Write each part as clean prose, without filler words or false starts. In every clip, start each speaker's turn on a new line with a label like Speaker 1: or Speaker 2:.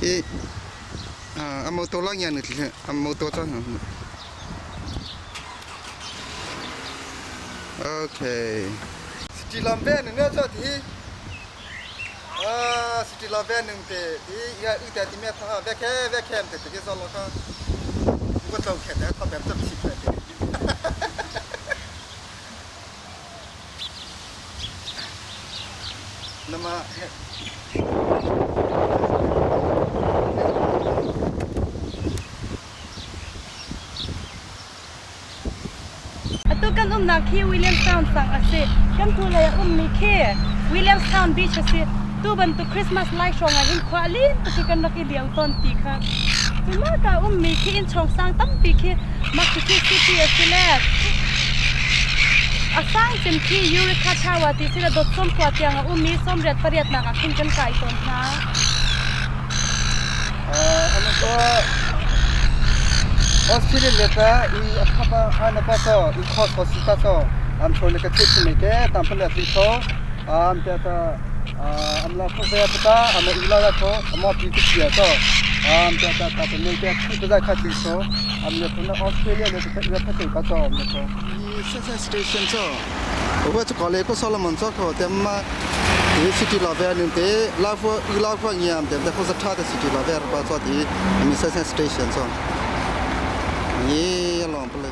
Speaker 1: I a motor la ngian ni a motor cha. Okay. City lam ve ni ne cha thi. Ah city lam ve ning te ti ya u te ti me tha ve khe ve khem te te ke zo lo kha. Ko tlo khe te tha bem chap chi khe te. Nama
Speaker 2: Atu kan umnak khi Williamstown sang a si. Kan hnulei a ummi khi Williamstown Beach a si. Tu bantuk Christmas lai hrawng ah hin khua a lin tuk i kan rak i lio tawn ti kha. Cu ka ummi khi innchung sang tampi khi Makiki City a si le a sang cem khi Eureka Tower ti si le dot 90 tiang a um i 88 nak ah khin kan kai tawn hna.
Speaker 1: Ano ko Australia le ta i akhapa ana pa so i khos ko si ta so am choi le ka thit me ke tam pa le ti so am te ta am la kho ve ta am i la la tho am pi ti sia so am te ta ta me ke thu ta kha ti so am le na Australia le ta ya pha te ka so am le so i Sunshine Station so wa chu ko le ko Solomon so ko tem ma i city la ve nin te la fu i la fu ngiam tem te ko sa tha te city la ve pa so ti mi Sunshine Station so ni long pa le.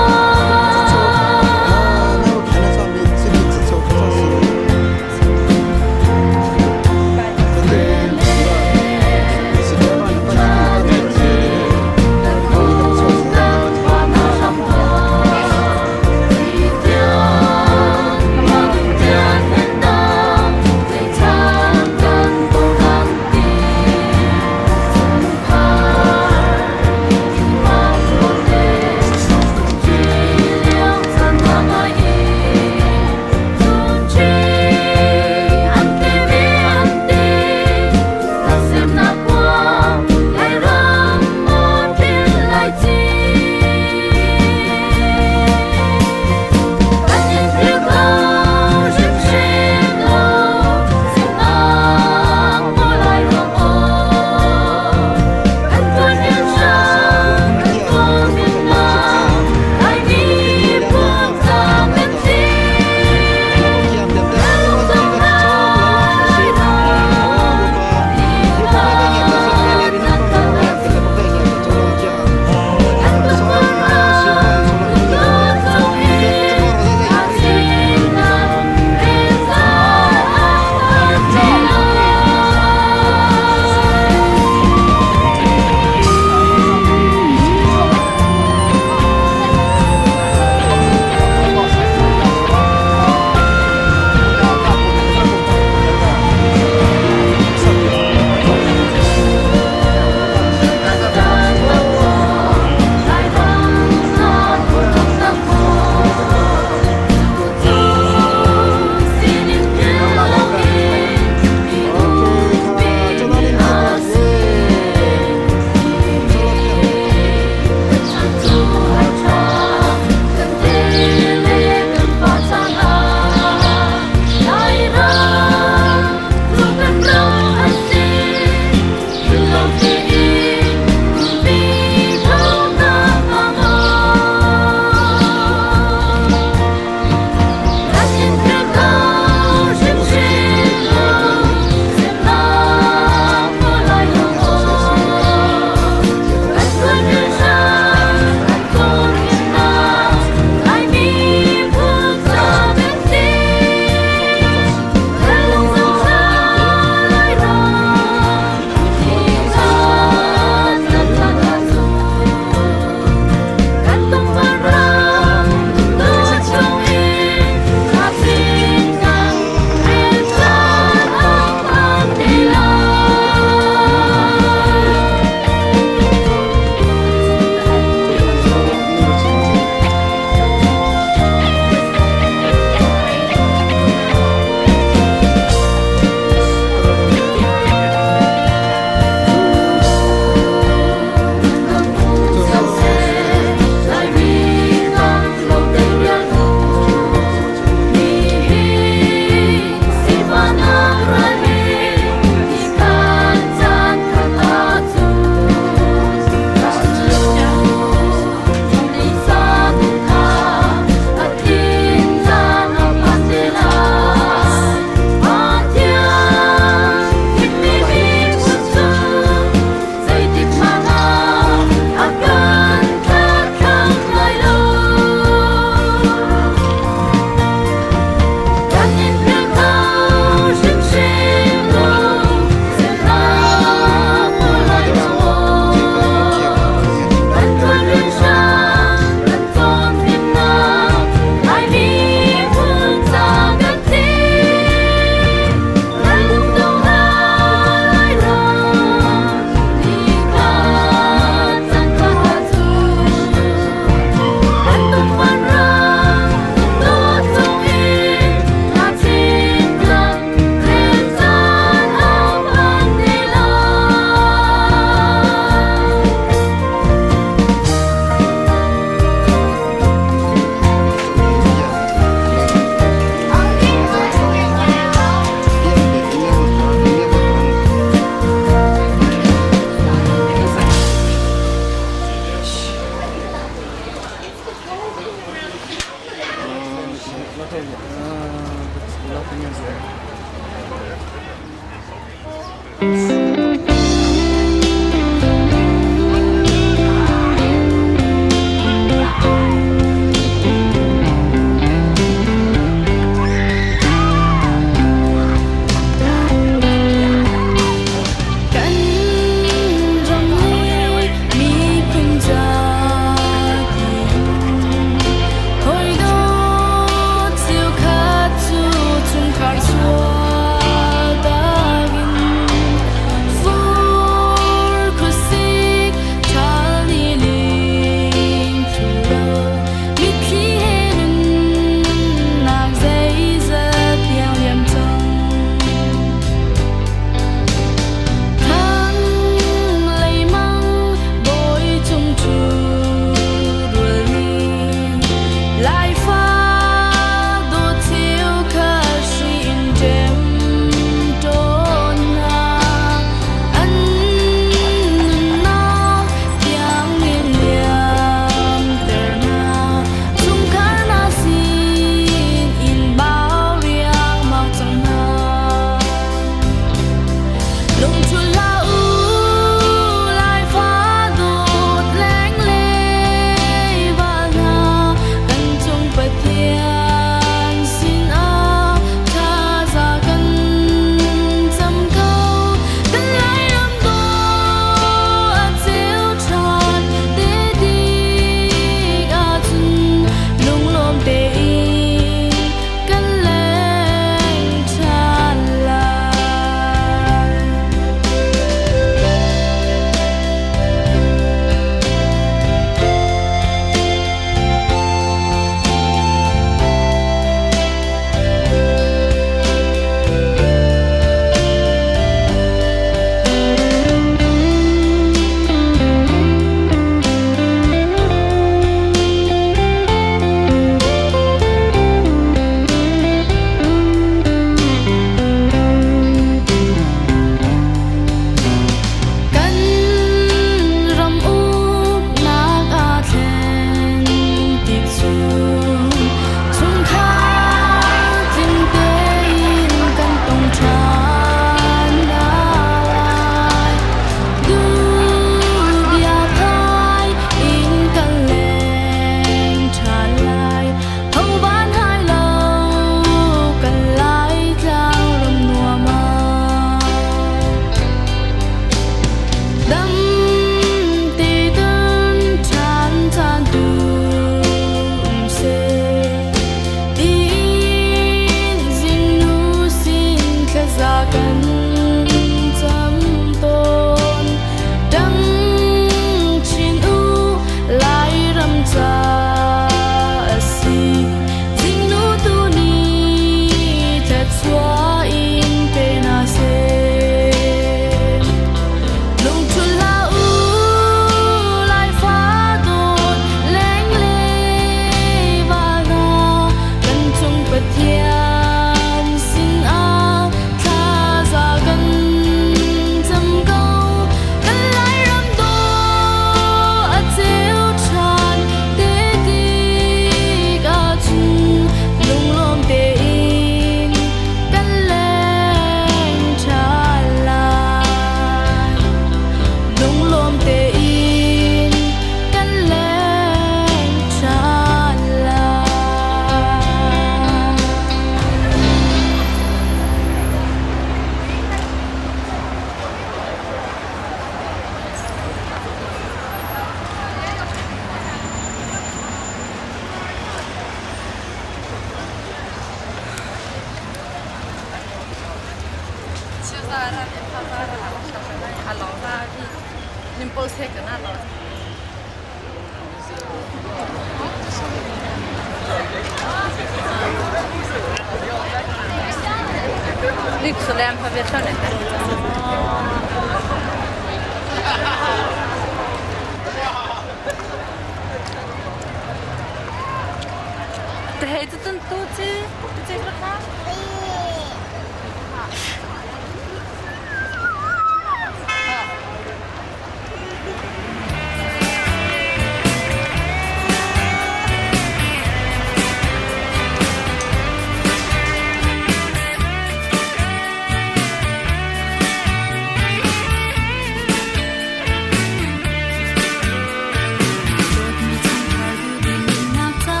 Speaker 3: Dawtmi chungkhar duhdim nunnak ca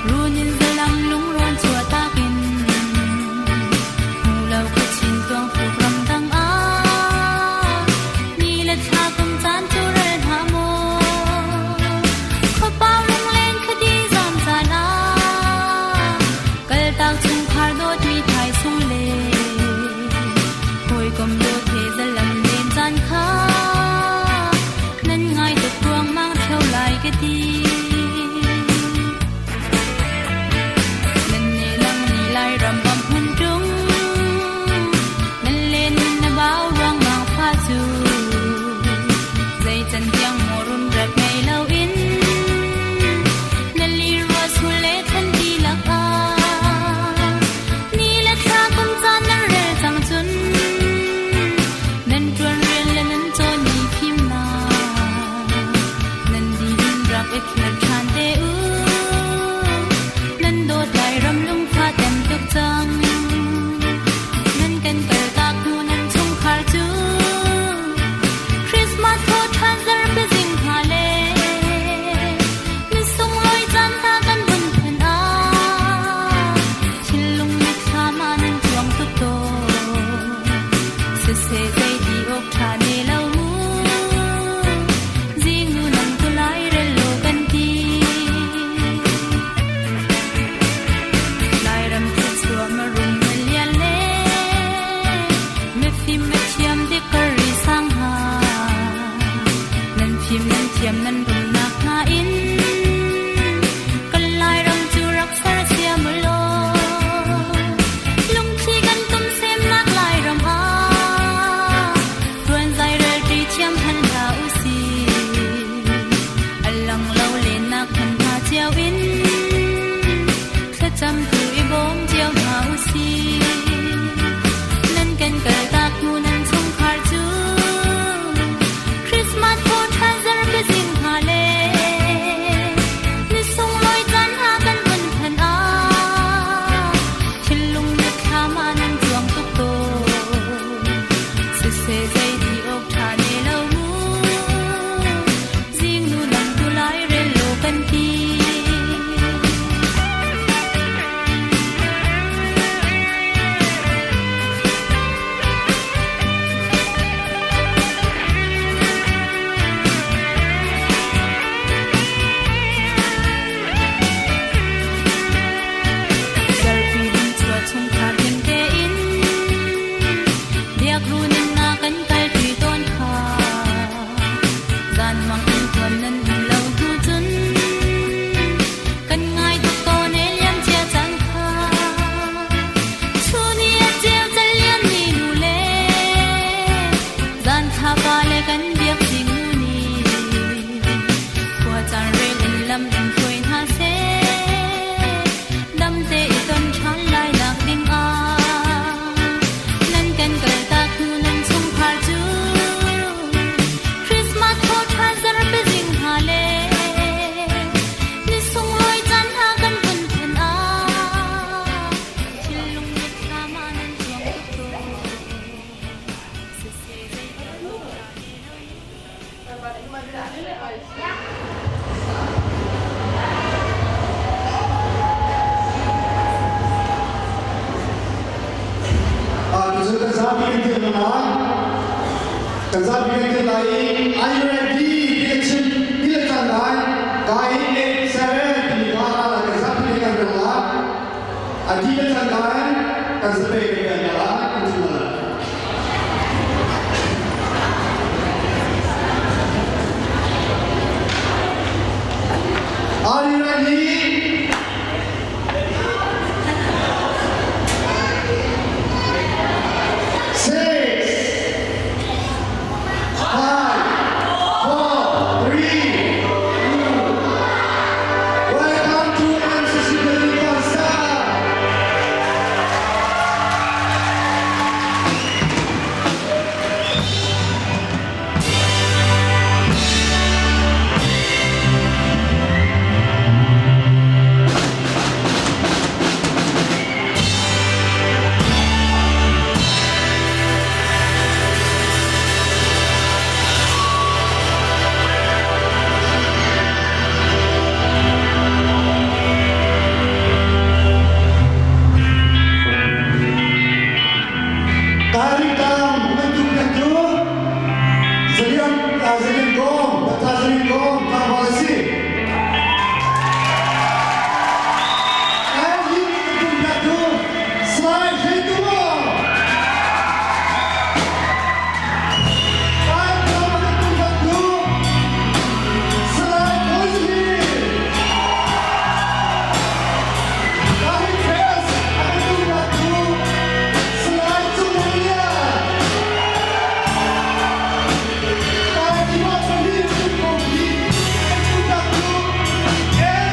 Speaker 3: Runin zalam lungrawn chuahtak in Hmu lo khuachin tuangthuk ramdang ah Ni le thla kum caan cu rel hna maw Khuapau lunglen khadi zam caan ah Kaltak chungkhar dawtmi thaisung le Hawikom dawt he zalam len caan kha nan ngai tuk ruangmang ṭheo lai ka ti. Nan ne lang ni Lairam bam hmun ṭung, nan len na bau ruangmang fa cu. Zei can tiang maw rumrat ngei loin na li rua sul le thlan ti lakah ni le thla kum caan nan rel cang cun nan ṭuan rian le nan cawn ni fimnak nan dihlun rak i khir ṭhan te u nan dawt Lairam lungfa tem tuk cang nan kan kaltak hnu nan chungkhar cu Christmas thaw ṭhan zarhpi zing hna le misunglawi caan hna kan vun phen ah thinlung mitthlam ah nan cuang tuk tawn. Siseh zeiti awk ṭha ne lo mu zingnu nang tu lai rel law kan ti. Lairam thluachuah marum malian le mifim mathiam dikar ri sang hna. Nan fim nan thiam nan rumnak hna in kan Lairam cu rak sersiam u law. Lungthli kan tum semnak Lairam ah tuan zai relṭi thiam hman hlah u sih. A lang lo lennak hmunhma cio in thlacam tu i bawm cio hna u sih. Nan kan kaltak hnu nan chungkhar cu Christmas thaw ṭhan zarhpi zing hna le ni sunglawi caan hna kan vun phan ah thinlung mitthlam ah nan cuang tuk tawn. Siseh zeiti awk ṭha ne lo mu zingnu nang tu lai rel law kan ti. Zarhpi ding chungkhar him tein biakruun in na kan kalṭi tawn kha. Zanmang in tuan nan um lo hnu cun kan ngai tuk tawn e liamcia caan kha. Chun i a ceu caliam ni nu le zan thlapa le kan biak zingnu ni khua caan rel in lam in hruai hna seh. Dam te i ton ṭhan lai nak ding ah nan kan kaltak hnu nan chungkhar cu Christmas thaw ṭhan zarhpi zing hna le ni sunglawi caan hna kan vun phen ah thinlung mitthlam ah nan cuang tuk tawn. Siseh zeidah ṭha ne lo
Speaker 4: Tucun kan zapi kan dir lai. Kan zapi kan dir lai i are you ready ti ka chim ti le cang lai. Kai 8 7 ti ka ra lai kan zapi nih kan rel lai. A ti le cang lai kan zape kan la kan chim lai. Are you ready? Six, five, four, three, two. Welcome to MCC Building Concert. Kalikam bantuk na tu Zalian Zalian Gom Dr. Zalian Gom tlangval a si. And bantuk na tu Slide Hleituo. Kalikam bantuk na tu Slide Koizhi. Kahit bantuk na tu Slide Chumania. Yeah!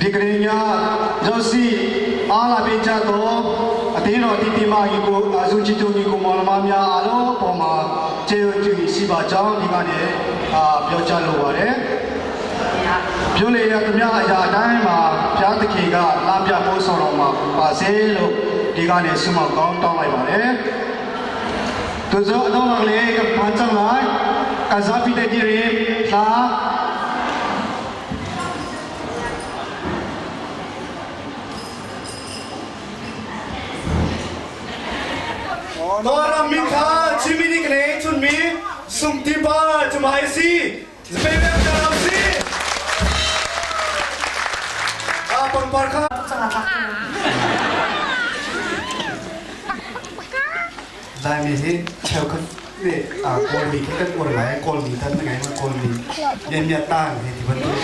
Speaker 4: ဒီကလေးညာရောက်စီအားလာပေးကြတော့အသေးတော်တိတိမကြီးကိုအဆုချစ်သူညီကိုမောင်နှမများအားလုံးအပေါ်မှာကျေးဇူးရှိပါကြောင်းဒီကနေအာပြောကြားလိုပါတယ်ပြုလေရသမျှအရာတိုင်းမှာဘုရားသခင်ကလာပြပို့ဆောင်တော်မှာပါစေလို့ဒီကနေဆုမကောင်းတောင်းလိုက်ပါတယ်သူစောအတော်လေးကဖန်ချလိုက်ကစားပိတဲ့ဒီရင်လာ
Speaker 5: Toram min kha chimini kne chun mi sumti pa chumai si zpe pe karam si a pangpar kha
Speaker 4: Laimi hi cheukhat nih Kawlmi khi kan uar ngai. Kawlmi tan ngai ma Kawlmi Myanmar tang he ti bantuk.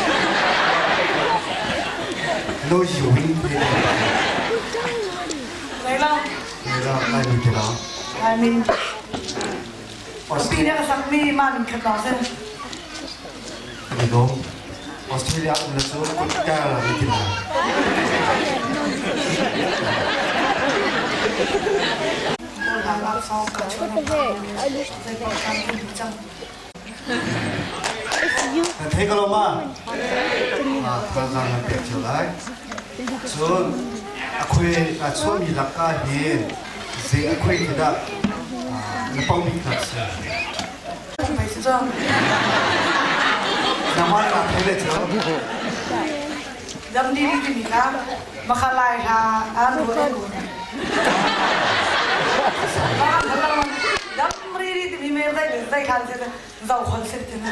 Speaker 4: No yun he ti.
Speaker 2: Lai lo.
Speaker 4: Lai lo, Laimi ti lo.
Speaker 6: Laimi. Pi ne ka sak mi ma min khat lo sen.
Speaker 4: Ni lo. Australia um la cu kut ka la mi ti la. Na thei ko lo ma? Ah, tazang nan pek cio lai. Cun a khui a chuahmi lakka hi zei a khui khi dah na pomi kha si? Nangmah na thei le cu?
Speaker 6: Dam di timi kha makhalai hla an ruat an kun. Dam ri ri timi me zai zai khan se zau khon se tin.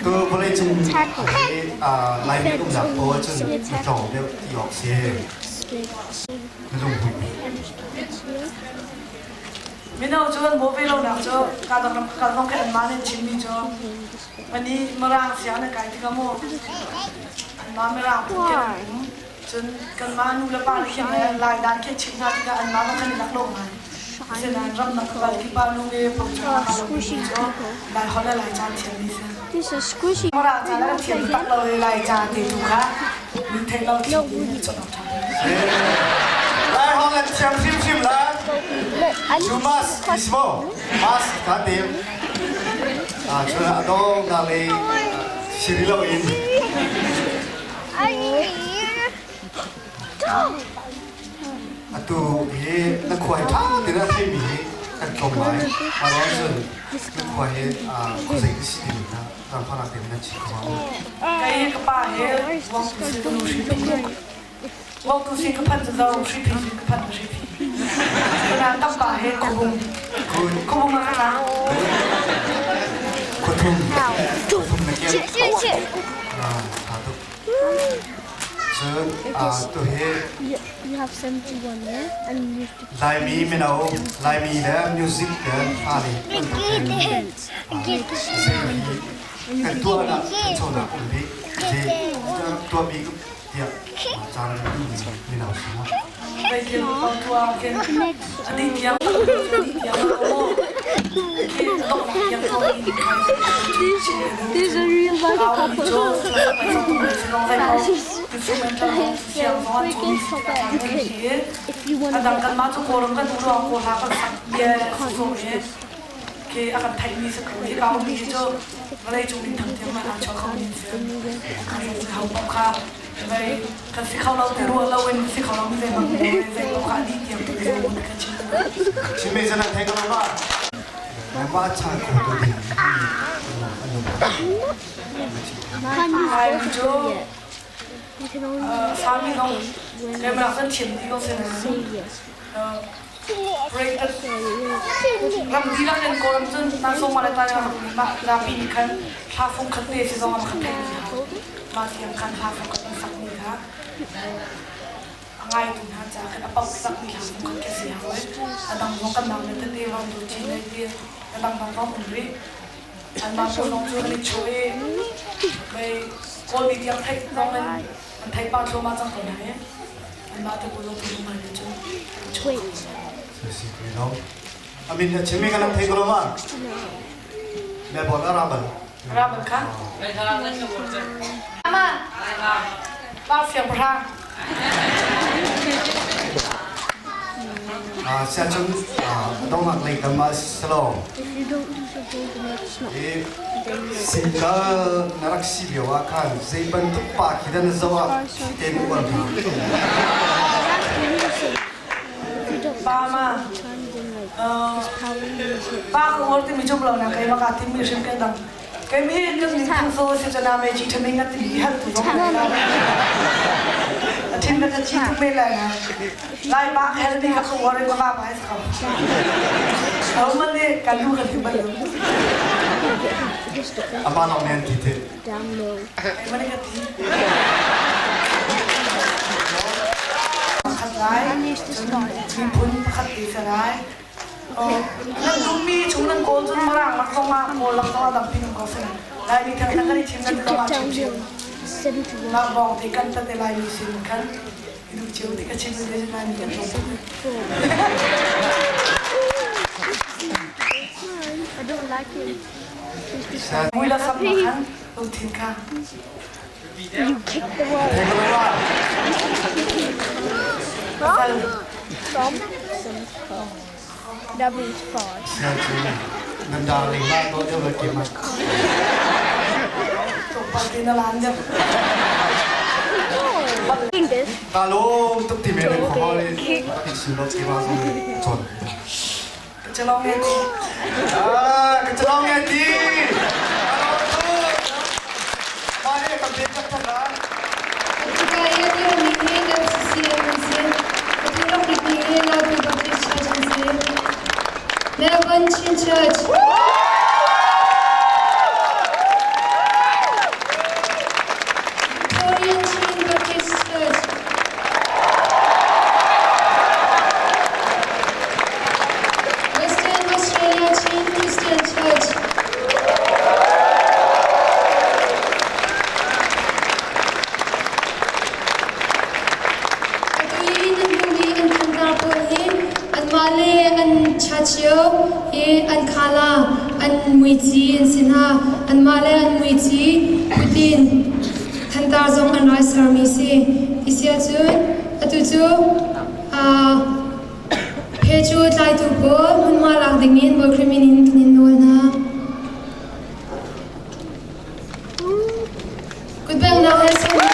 Speaker 4: Tu vawlei cung Laimi umnak pawl cun na tlawng deuh ti awk si. Na lunghmuih.
Speaker 6: Mino cu an bawh ve lonak cu ka dang ram ka kal zong khi anmah nih an chimmi cu mani Mirang siang nan kai tikah mu anmah Mirang phun khin an um. Cun kanmah nu le pa nih khin le Lai dan khi an chimh hna tikah anmah bang khan i laklawh ngai. Asinain ramdang ka kal kip ah nu le pa cu aa lomi cu Lai holh le Lai ca an thiammi si. Mirang ca le kan thiam tak lo i Lai ca te tu kha mi theih lo thil ti chawnh awk ṭha.
Speaker 5: Lai holh an thiam hrimhrim la. Cu mas ismo mas ka tim. Ah cun a dong na le siri lo in. Atu hi na khuai ṭha tein a theimi hi kan tlawm ngai. Mah ruang cun na khua hi khuazei ka si timi kha zaangfahnak tein nan chim kho hnga maw?
Speaker 6: Kei ka pa he Wangtu sin ka nu hripi. Wangtu sin ka phanh cu zo hripi sin ka phanh hripi. Kana kan pa he khuabung. Khuabung ah ka tla.
Speaker 5: Khuathum. Khuathum na ken. Ah, ṭha tuk. Cun tu hi Laimi mino, Laimi le music le hla le zei kan tuahnak ṭhanchonak um bik zei tuahmi tiah caan duhmi mino si ma?
Speaker 6: This is a real Adang kanmah cu Kawlram kan um ruang Kawl hla kan sak bia sawh i khi a kan theihmi si ko. Hika ummi hi cu vawlei cung min thang tiang hmanh aa chuak khomi an si. Ho paoh kha vei kan si kho lo ti ruah loin si kho lomi zeibang zei paoh kha a dih tiang tu kan chim.
Speaker 5: Chimmi cu nan thei ko ma? Mah chan ko tu ding
Speaker 6: Lai cu Sami zong keimah kan thiam dih ko sin ram dihlak in Kawlram cun Nansawma le Taiwan mah zapi nih khan thla fung khat te si zong an khat theih mah tiang khan thla fung khat an sakmi kha a ngaitu hna caah khan a pauh sakmi thla fung khat khi si hau a dang zong kan nau le tete ram tu chin le ti a dang dang zong um rih anmah pawl zong cu an i chuah i mei Kawlmi tiang theih zong in an theih pah thluahmah cang ko hna i anmah te pawl zong tu mai cu
Speaker 5: Amin na chimmi kan thei ko lo ma? Melbourne a ra bal.
Speaker 6: Ra bal kha? Ama. Pa fiang parang.
Speaker 5: Siacun dongnak lei kam ah silo i single na rak si lio ah khan zei bantuk pa khi dah na zoh ah te mu uar hna.
Speaker 6: Pa ma pa ka uar timi cu lo na keimah kaa timmi hrim ke dang Kei kan min thang zo si cana me chi thami ngat ti hal tu zong a thin na chi tu me lai na lai ba hel mi ka khu war ka ba ba is ko au man ne kan lu ka thi bal
Speaker 5: Ama long nen ti te
Speaker 6: mane ka ti khat lai miphun pakhat ti sarai Nan duhmi chung nan kawl cun Mirang lak zong ah Kawl lak zong ah tampi nan kawl sin. Laimi theng theng kan i thim kan ti zong ah chim chim. Mah bawng te kan tate Laimi sin khan i duh cio ti ka chim te Laimi kan tlawm. Mui la sam na khan lungthin kha.
Speaker 7: You kick the wall. From some That means five.
Speaker 5: Nan darling ma to deuh la kim Ta lo tuk ti me le kho le si lo ti ma zong chon.
Speaker 6: Ka chalong nge ti.
Speaker 5: Ah, ka chalong nge ti. Ma ne kam te chak chak la.
Speaker 7: Melbourne Chin Church. Victorian Chin Baptist Church. Western
Speaker 8: an khala an muici an si hna. Anmah le an muici putin thantar zong an rai sermi si. Ti cun atu cu phe cu tlaitu pawl hmunhma lak dingin Bawi Khrih min in kan in nawl hna. Kutbenghnak he sawm.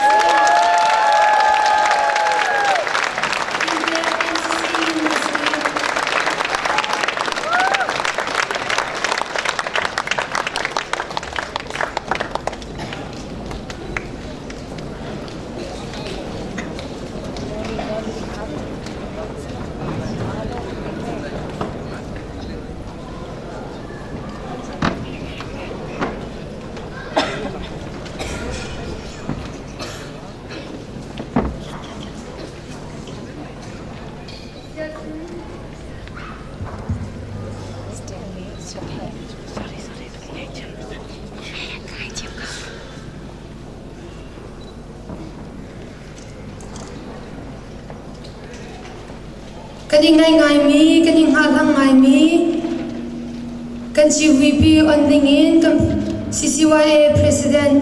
Speaker 8: Kan i ngaih ngaimi, kan i hngahhlang ngaimi, kan GVP on dingin kan CCYA President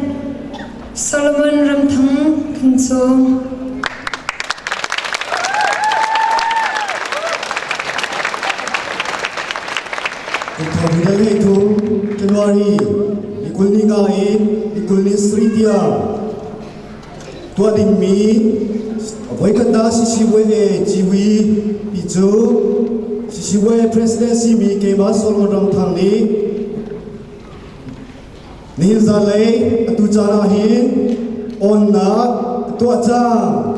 Speaker 8: Solomon Ramthang kan sawm.
Speaker 9: Thawngdal thum January ni kul ni nga in ni kul ni sarih tiang tuah dingmi voikhat CCYA ciwi pi cu CCYA President simi keimah Solomon Ramthang nih nihin zanlei atu caan ah hin onnak tuah cang.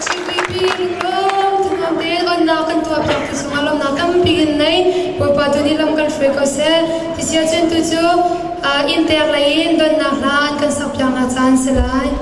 Speaker 8: GVP lunglawm thanuam tein onnak kan tuah piak tu cungah lawmnak tampi in nei. Bawipa tu nih lam kan hruai ko seh. Tisia cun tu cu inn tek lei in donnak hla an kan sak piak na caan si lai.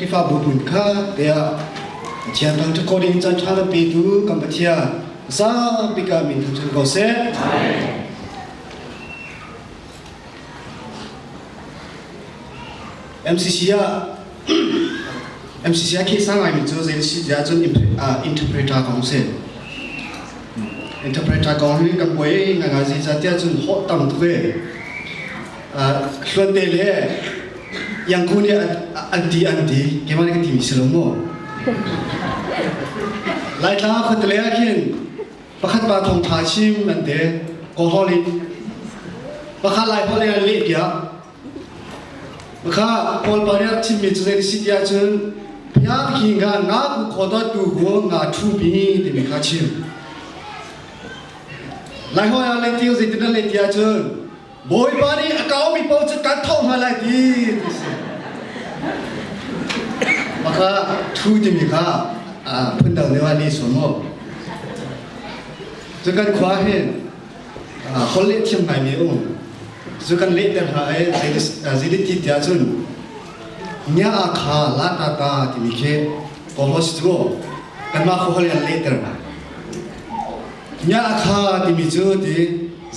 Speaker 4: Khrihfabu hmun kha tiah Pathian thangṭhat khawh ding caan ṭha kan petu kan Pathian zapi ka min thangṭhat ko seh. MCC ah MCC ah khi sang ngaimi cu zei si tiah cun interpreter kong si. Interpreter kong hi kan buai ngai ngai zei tiah cun hawh tam tuk e. Hluan te le Yangku nih an ti an ti keimah nih ka timi si lo mu. Laitlang khuatele ah khin pakhat pa thawngtha chim an ti Kawlhawl in pakhat Laiholh in an leh piak. Kha Paul pa nih a chimmi cu zei si tiah cun Phia khi nga nga ku kho to tu hu nga thu pi timi kha chim. Laiholh ah le tiu zeitin an leh tiah cun Bawipa nih a kaumi paoh cu kan thawh hna lai ti ti si. Maka thu timi kha phundang deuh ah leh sual mu. Cu kan khua hin holh leh thiam ngaimi a um. Cu kan lehter hna i zeitin ti tiah cun nya a kha la ta ta timi khi kaw si cu kanmah khaw holh in an lehter hna. Nya a kha timi cu ti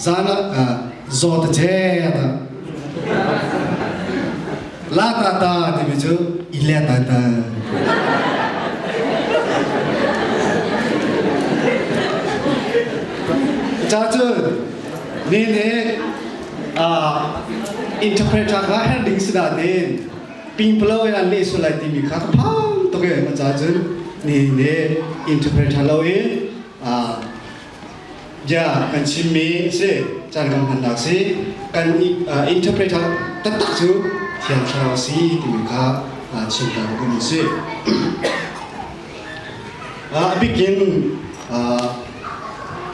Speaker 4: zan ah zaw ta che ta la ta ta timi cu i le ta ta. Ca cun ni nih interpreter kha herh ding si nain pingpalo in an leh sual lai timi kha ka phang tuk e ma ca cun ni nih interpreter lo in bia kan chimmi si caan kan hmannak si kan interpreter taktak cu Thiang Thlarau si timi kha chim ta ka duhmi si. A bikin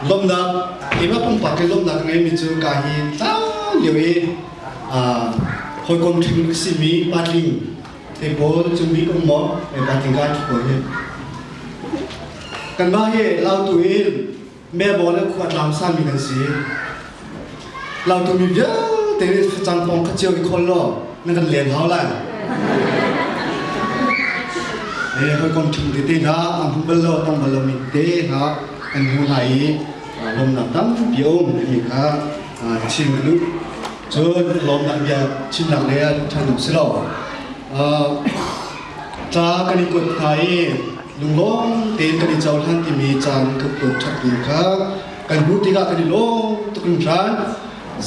Speaker 4: lawmhnak keimah pumpak in lawmhnak ka ngeimi cu ka hi tlang lio i hawikom ṭhing ka simi patling te pawl cung bik um maw patling ka ṭhu pawl hi kanmah hi Lautu in Melbourne le khua tlang sami kan si. Lautu mi vialte nih facang pong kha cio i khawl law na kan len hau lai. Eh hawikom ṭhing tete hna an hmu bal lo tong bal lomi te hna an hmu hna i lawmnak tampi a um timi kha chim ka duh. Cun lawmnak bia chimnak le ah ṭhan ding si lo. Ca kan i kuat hna i lunglawm tein kan i cohlan timi caan kan kuat ṭhatmi kha kan hmuh tikah kan i lawm tuk hringhran.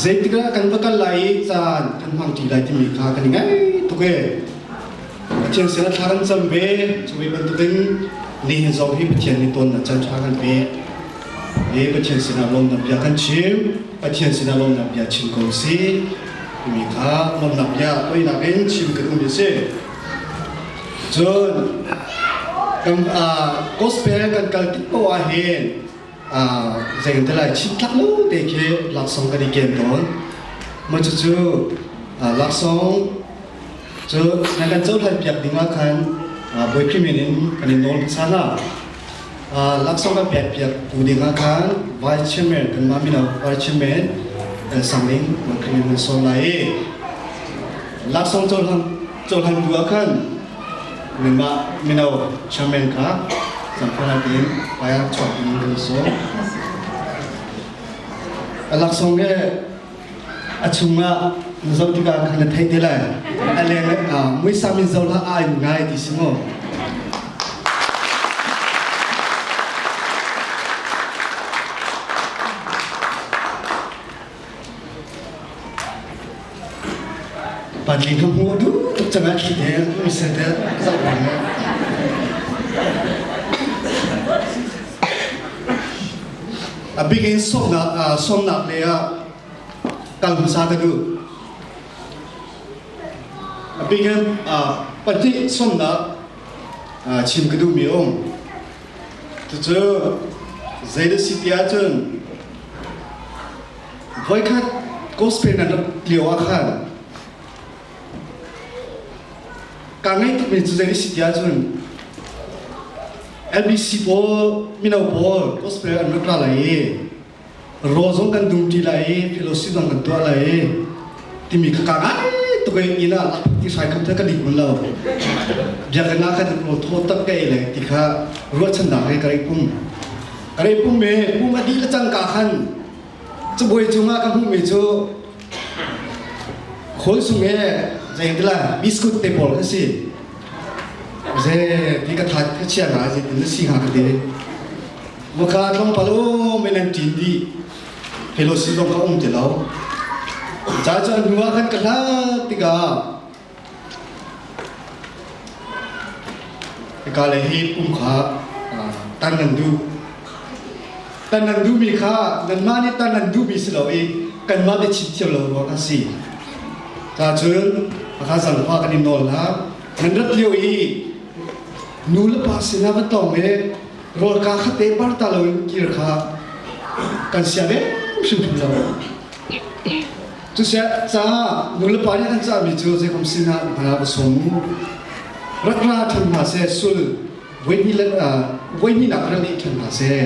Speaker 4: Zeitik ah kan va kal lai i caan kan hmang ṭi lai timi kha kan i ngaih tuk e. Pathian sinah thla kan cam ve, cu ve bantukin nihin zong hi Pathian nih tawnnak caan ṭha kan pek. I Pathian sinah lawmnak bia kan chim, Pathian sinah lawmnak bia chim ko sih timi kha lawmnak bia toinak in chim ka duhmi a si. Cun kan gospel kan kal tik poah ah hin zei kan ti lai chim tlak lo te khi laksawng kan i ken tawn. Mah cucu laksawng cu na kan cohlan piak ding ah khan Bawi Khrih min in kan in nawl hmasa hna. Laksawng kan pek piak tu ding ah khan Vice Chairman kanmah mino Vice Chairman sang ding Bawi Khrih min kan sawm lai i laksawng cohlan cohlantu ah khan nanmah mino chairman kha zangfahnak tein hmai ah chuak ding kan sawm. A laksawng he a chungah na zoh tikah khan na theih te lai. A leng muisam in zoh hlah ai ngai ti si maw? Patling kha hmuh duh tuk cang ah khi te misa te zoh bang A bik in sawmnak sawmnak lei ah kal hmasa ka duh. A bik in pahnih sawmnak chim ka duhmi a um. Cucu zei dah si ti ahcun voikhat gospel nan rak lio ah khan kaa ngaih tukmi cu zei dah si ti ahcun LBC pawl mino pawl gospel an rak ra lai i rawl zong kan dum ṭi lai i fellowship zong kan tuah lai i timi kha kaa ngai tuk. tuk i inn ah ti hrai kham the ka dik mun lo. Biakinn ah khan rawl thaw tak ka ei le ti kha ruahchannak he ka rak pum. Ka rak pum i pum a dih le cangka khan cabuai cungah ka hmuhmi cu khawl sung he zeitila biscuit te pawl kha si. Ze ti ka that ka chia nga zeitin na si hnga ka ti. Maka tlawmpal um in an ṭin dih. Fellowship zong ka um ti lo. Ca cu an hnu ah khan ka hlat tikah hika le hi pum kha tan nan duh. Tan nan duhmi kha nanmah nih tan nan duhmi si lo i kanmah biachim thiam lo ruang a si. Ca cun pakhat zangfa kan in nawl hna. Nan rat lio i nu le pa sinah va tong i rawl kaa khat te bar ta loin kir kha kan sia ve hrimhrim lo. Cusiah caah nulepa nih an cahmi cu zeikom sinah hna va sawm u. Rak ra ṭhan hna seh sul voihnih le voihnihnak rak nih ṭhan hna seh.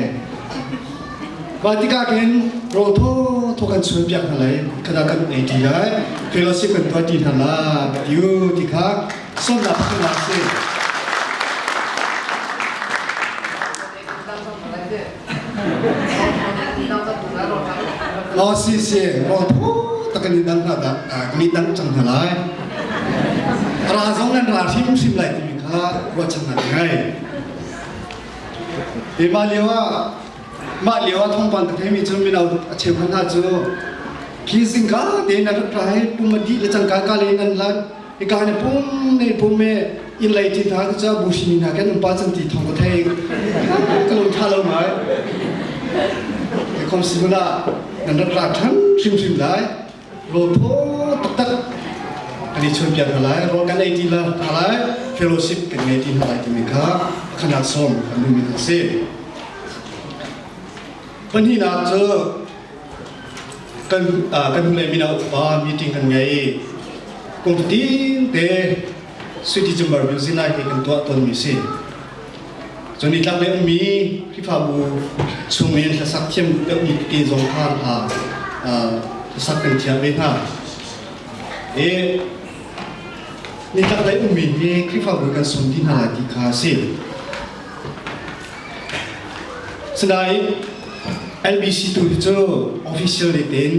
Speaker 4: Mah tikah khin rawl thaw thaw kan chuan piak hna lai khada kan ei ṭi lai fellowship kan tuah ṭi hna la tiu ti kha sawmnak pakhat a si. Oh si si rawl thaw tak kan i dang hna dah kan i dang cang hna lai. Ra zong nan ra hrimhrim lai timi kha ruahchannak ka ngei. Hi mah lio ah mah lio ah thawngpang ka theimi cu mino a cheukhat hna cu khi zingka tein an rak ra i pum a dih le cangka ka le nan lan Hika ni pum ne pum me inn lei ti hna cu bushi mi hna kan um pa chan ti thong ka thei ka lung tha lo ngai. Kom si huna nan rak ra than hrimhrim lai. Rawl thaw taktak kan i chun piak hna lai. Rawl kan ei ti la hna lai. Fellowship kan ngei ti hna lai timi kha khanak sawm kan duhmi a si. Pahnihnak cu kan kan hnulei mino upa meeting kan ngei kum fatin te Sweet December Music Night hi kan tuah tawnmi si. Cun nitlak lei ummi Khrihfabu chungin hlasak thiam deuhmi tete zong kha hla hlasak kan thiam ve hna. I nitlak lei ummi hi Khrihfabu kan sung dih hna lai ti kha a si. Sinain LBC tu hi cu official tein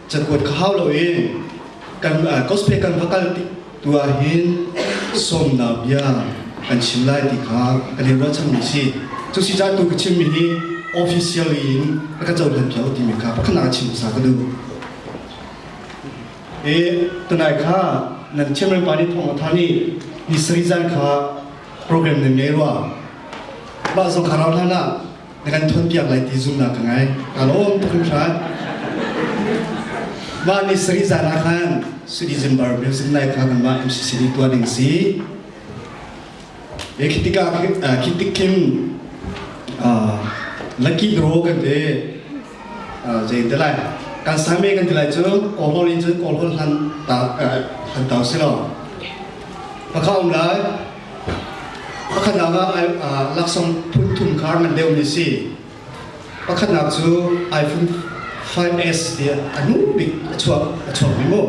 Speaker 4: cakuat kha hau loin kan gospel kan va kal tik tu ah hin sawmnak bia kan chim lai ti kha kan i ruahchanmi si. Cu si caan tu ka chimmi hi official in ka cohlan piak timi kha pakhatnak chim hmasa ka duh. E tunai kha nan chairman pa nih thawng a tha nih ni sarih zan kha program nan ngei rua. Mah zong kha rau hlan ah na kan thawnpiak lai ti zumnak ka ngei. Ka lawm tuk hringhran. Mah ni sarih zan ah khan December music night kha kanmah MCC nih tuah ding si. E khi tikah khi tik khin lucky draw kan ti zei te lai kan same kan ti lai cu kawlhawl in cun kawlhawl hlan ta hlan tau si lo pakha um lai Pakhatnak ah laksawng phun thum kha ngan deuhmi si. Pakhatnak cu iPhone 5S ti a hnu bik a chuak a chuakmi mu.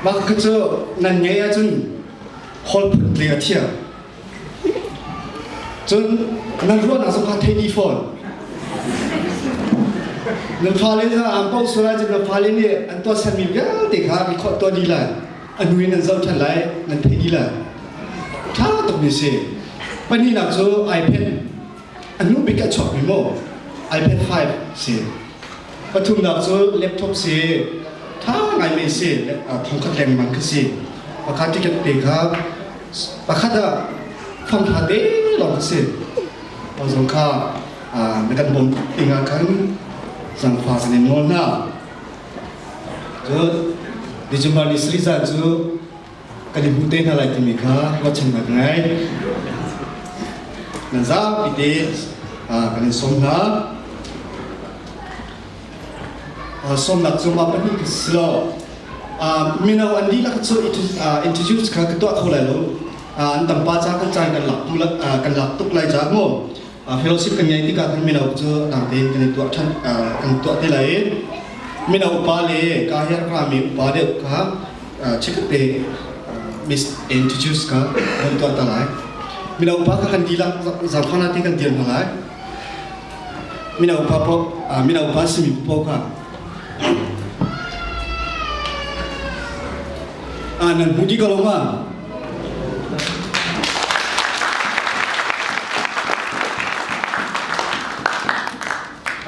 Speaker 4: Mah kha cu nan ngei ahcun hall phun tling a thiang. Cun nan ruahnak zong kha thei dih fawn. Nan fale hna an paoh sual ahcun nan fale nih an tuahsermi vialte kha i khawh tuah dih lai. A hnu in nan zoh ṭhan lai, nan theih dih lai. Ṭha tukmi si. Pahnihnak cu iPad a hnu bik a chuakmi maw? iPad 5 si. Pathumnak cu laptop si. Ṭha ngaimi si. Thongkhat lengmang kha si. Pakhat ticket te kha pakhat ah fangthla te lawng kha si. Mah zong kha na kan bawmh ding ah khan zangfa kan in nawl hna. Cun December ni sarih zan cu kan i hmu te hna lai timi kha ruahchannak ka ngei. Nan zapi te kan in sawm hna. Sawmnak cu mah pahnih ka si lo. Mino an dihlak cu introduce kha ka tuah kho lai lo. An tam pa ca kan caan kan lak tu kan lak tuk lai ca mu. Fellowship kan ngei tikah kan mino cu dang tein kan i tuah ṭhan kan tuah te lai. Mino upa le ka hi a rami upa deuh kha chikkhat te miss introduce ka kan tuah ta lai. Mino upa kha kan dihlak zangfana te kan dir hna lai. Mino upa po mino upa simi po kha nan hmu dih ko lo ma?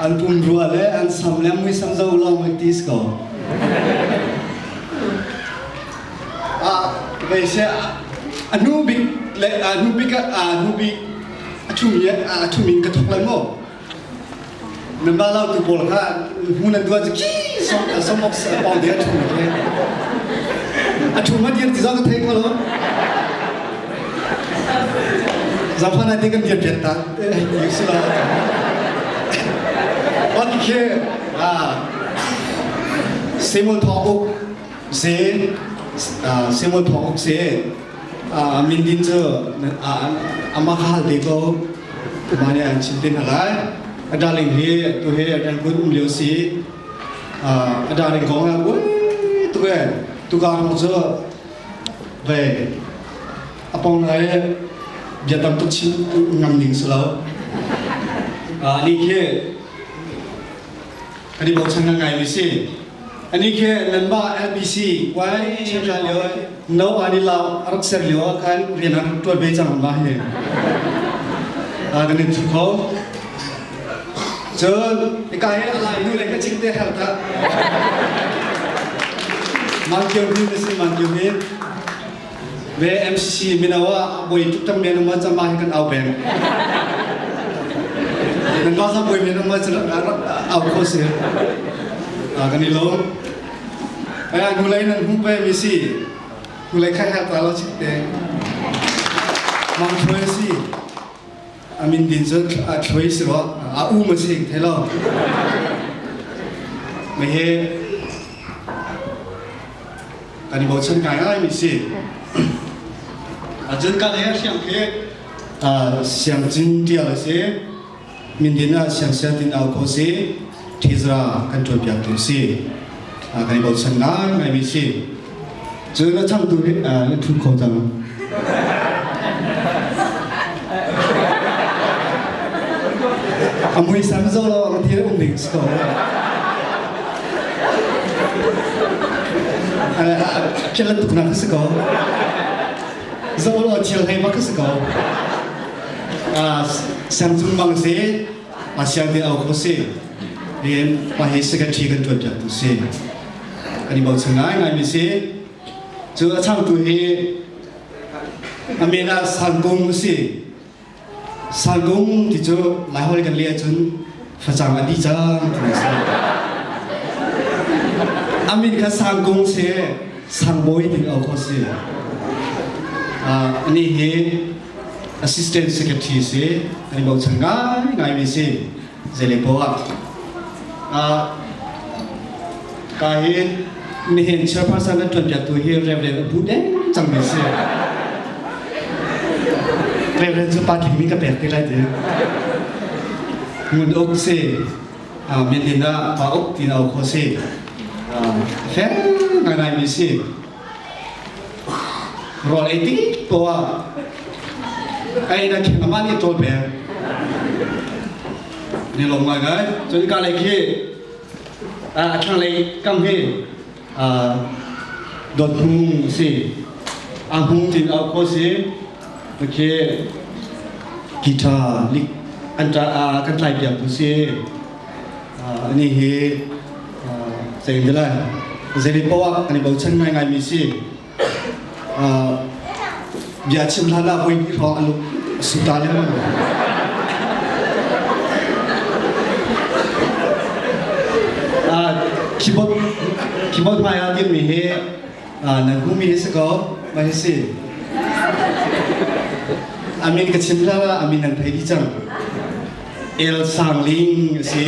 Speaker 4: An pumrua le an sam le muisam zo lawng an ti si ko. Ah, vei se a hnu bik le a hnu bik a hnu bik a thumi a thumi in ka thok lai maw? Nan ba lau tu pawl kha hmu nan duan ki som som ok pau de a thu ke. A thu ma dir ti zong ka thei ko lo. Zafana te kan dir piak ta ti si lo. Wat khi ah Simon Thawng Uk se Simon Thawng Uk se min din cu ama kha hal te ko ma nih an chim te hna lai. A darling hi tu hi an kun um lio si. A darling kong ah ui tu e tu ka hong cu ve a pong lai bia tam tuk chim ngam ning si lo. Ani khi kan i bochan ngai mi si. Ani khi nanmah LBC Y chimhla lio no ani lau a rak ser lio ah khan rian an rak ṭuan ve cang ma hi. Kan in thu kho. Cun hika hi a lai nu le ka chim te hal ta. Man kio hin na si man kio hin. Ve MCC mino ah boi tuk tam men ma chama hi kan au peng. Nan ba sa boi men ma cha au kho si. Kan i lo. Ai nu lei nan hu pe mi si. Nu lei khai hal ta lo chik te. Mang thloi si. A min din cu a thloi si rua. A u ma si thei lo. Me he kan i bochan ngai ngai mi si. Cun kan he siang khi siang cin tial a si. Mindin ah siang sia tin au kho si. Thizra kan tuan piak tu si. Kan i bochan ngai ngai mi si. Cun a changtu hi na thu kho cang. A muisam zo lo ang thil um ding si ko. Philan tuk nak si ko. Zo lo thil hei bak si ko. Siang cung bang si, a siang te au kho si. Rian pa hi secretary kan tuan piak tu si. Kan i bochan ngai ngai mi si. Cu a changtu hi Amen ah sangkung si. Sangkung ti cu Laiholh kan leh ahcun facang a di cang ti a si. Amin kha sangkung si, sangbawi ti au kho si. Ani hi assistant secretary si, kan i bochan ngai ngai mi si. Zeile poah ah ka hi nihin chairperson kan ṭuan piaktu hi Reverend a bu deng cangmi si. Reverend cu pa tling mi ka pek te lai ti. Ngun uk si. Min din ah pa uk ti au kho si. Fel ngai mi si. Rawl ei tik poah ei na kheng ama nih ṭawl pek. Ni lawm ngai ngai. Cun ka lei khi a thlanglei kam hi dot hung si. A hung tin au kho si. Khi guitar lik an kan tlai piak tu si. Ani hi zei lai zei poah kan i bochan ngai ngai mi si. Bia chim hlan ah voi hnih hrawng a luk su ta lengmang. Keyboard keyboard hmai ah dirmi hi nan hmuhmi hi si ko mah hi si. A min ka chim hlan ah a min nan thei dih cang. El Sang Ling a si.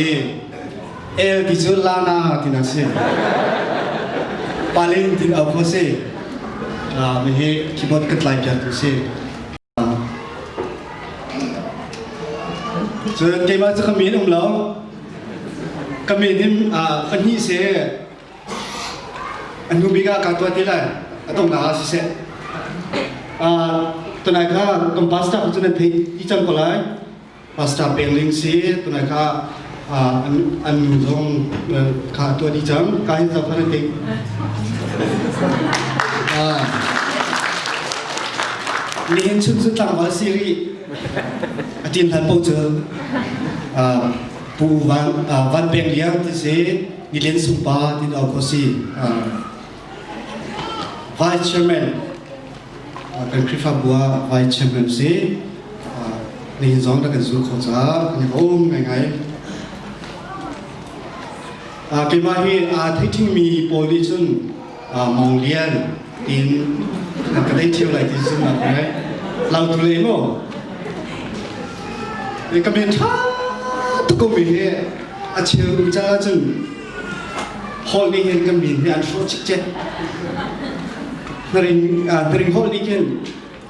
Speaker 4: El ti cu Lana ti na si. Palin ti au kho si. Mi hi keyboard ka tlai piak tu si. Cun keimah cu ka min um lo. Ka min hin pahnih se a hnu bik ah kaa tuah te lai. A donghnak ah siseh. Tunai kha kan pastor cu nan theih i cang ko lai. Pastor Peng Ling si tunai kha an nu zong kha tuah dih cang. Ka hin zong kha nan theih. Nihin chun cu tlangval si rih. A tin hlan paoh cu Pu Van Van Peng Liang ti si Ni Lian Sung pa tin au ko si. Vice Chairman kan Khrihfabu ah Vice Chairman si. Nihin zong rak kan zul kho caah kan i lawm ngaingai. Keimah hi aa thei ṭhingmi pawl nih cun Mong Lian tiin an ka dei ṭheo lai ti zumhnak ka ngei. Lautu le maw? Ka men ṭha tuk ko mi hi a cheu ca ahcun holh nih hin kan min hi an hrawh cikcek. Hnaring holh nih khin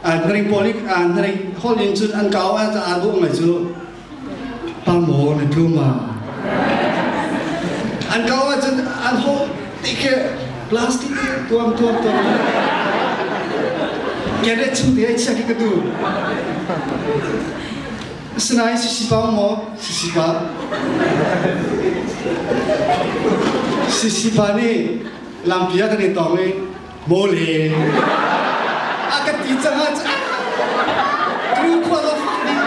Speaker 4: hnaring pawl nih hnaring holh in cun an kau ah aa dawh ngai cu Pa maw na tlum ah? An kau ahcun an holh ti khi plastic tuam tuam tuam. Keret chung te ai chia khi ka tu. Asinain sisi pa maw? Sisi pa. Sisi pa nih lampi ah kan i tong i Mawle a ka ti cang ah tu khua la fak ding.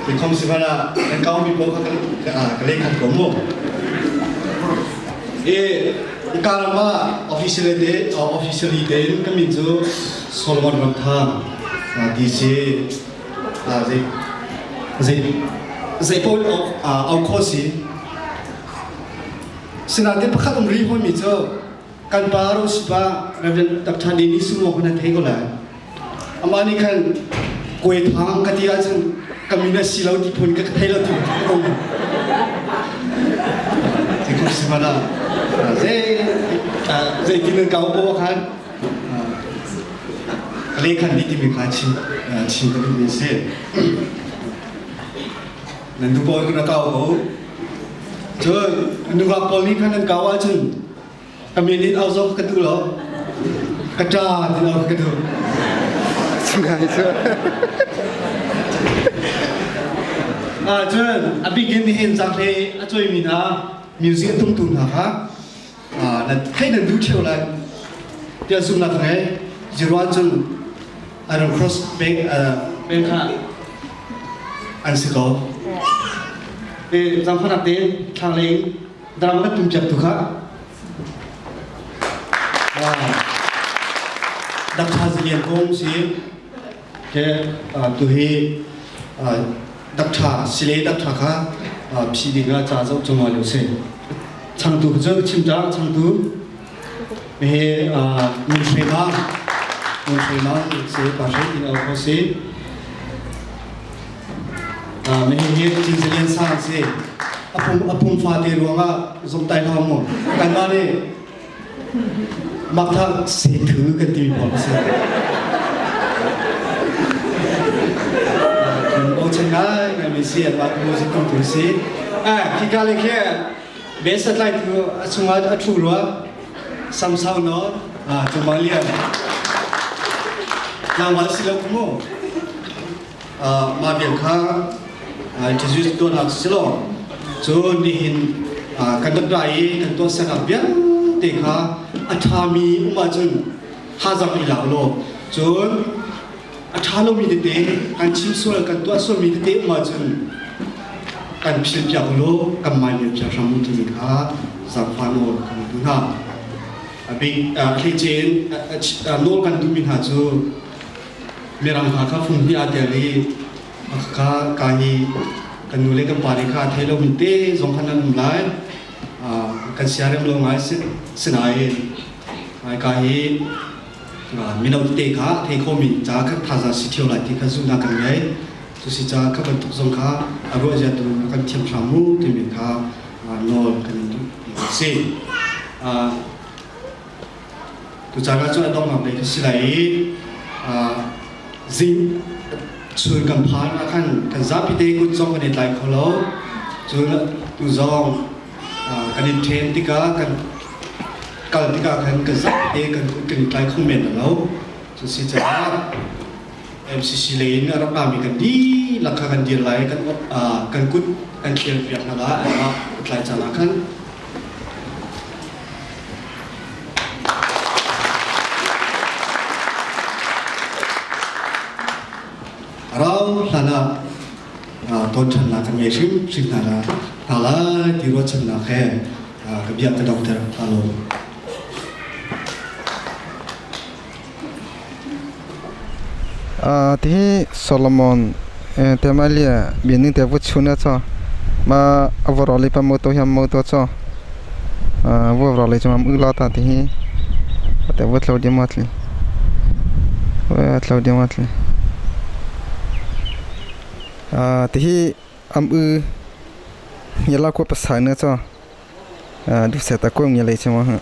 Speaker 4: Tikhom si bala kan kau mi pawl kha ka le khat ko mu. E karama officially te officially tein ka min cu Solomon Ramthang DC zei zei zei pawl au kho si sinain pakhat um ri hoi mi cu kan pa ro si pa Reverend Dr. Nini Sumo kan thei ko lai amah nih khan kuai thang ka ti ahcun ka min a si lo ti phun ka thei lo ti phun ti khop si mana zei zei tin nan kau po khan Lehkhan nih timi kha chim chim ka duhmi a si. Nan nu pawl kan kau ko. Cun nungak pawl nih khan nan kau ahcun ka min in au zong ka duh lo. Ka ṭa ti lo ka duh.
Speaker 1: Sungai cu.
Speaker 4: Ah cun a bik in nihin zaanghlei a cuaimi hna music a tumtu hna kha na theih nan duh ṭheo lai tiah zumhnak ka ngei. Ziruan cun Iron Cross bank bank kha an si ko. E zangfahnak tein thlanglei in drum kan tum piak tu kha. Dakha zilian kong si ke tu hi dakṭha sile dakṭha kha phi ding ah ca zoh cungah lio si. Changtu cu chim cang changtu hi Ngun Hre Mang Ngun Hre Mang si pa hre tin au kho si. Mi hi Cin Sang si. A pum fa te ruangah zumtai hlah mu. Kanmah nih Makthak sethu kan timi pawl a si. Bochan ngai ngai mi si anmah music tu si. Eh, khika le khi bes a tlai tu a chungah a thu rua samsau no cuma lian tlangval si lo mu mah vial kha introduce tuahnak si lo cun nihin kan rak ra i kan tuahsernak vialte kha a ṭhami um ahcun thazang i lak law cun a ṭha lomi tete kan chim sual kan tuah sualmi tete um ahcun kan phil piak law kan mai piak hram u timi kha zaangfah nawl kan duh hna. A bik a hleice in nawl kan duhmi hna cu Mirang hna kha fung hnih aa tel i ka ka hi kan nu le kan pa nih kha a thei lomi te zong khan an um lai. Kan siarem lo ngai sinain ka hi mino tete kha a thei khomi ca kha thazaang si ṭheo lai ti kha zumhnak kan ngei. Cusi ca kha bantuk zong kha a ruahzia tu kan thiam hram mu timi kha nawl kan in duh ti a si. Tucaan ah cun a dongnak lei kha si lai i zing chun kan phan ah khan kan zapi te kut zong kan i tlai kho lo. Cun tu zong kan i ṭhen tikah kan kal tikah khan kan zapi te kan kut kan i tlai kho men lo. Cu si caah MCC lei in a rak rami kan dihlak kha kan dir lai kan kan kut kan tlial piak hna lai anmah tlai caan ah khan. Rau hlan ah tawn ṭhannak kan ngei hrimhrim hna la hna lai ti ruahchannak he ka bia ka dongter hna lo.
Speaker 1: Tihi Solomon temalia bianing te vu chuna cho ma avoroli pa moto hiam moto cho vu avoroli chu mam ula ta tihi te vu tlo dim atli tlo dim atli tihi am u yala ko pasana cho du se ta ko ngi le chema ha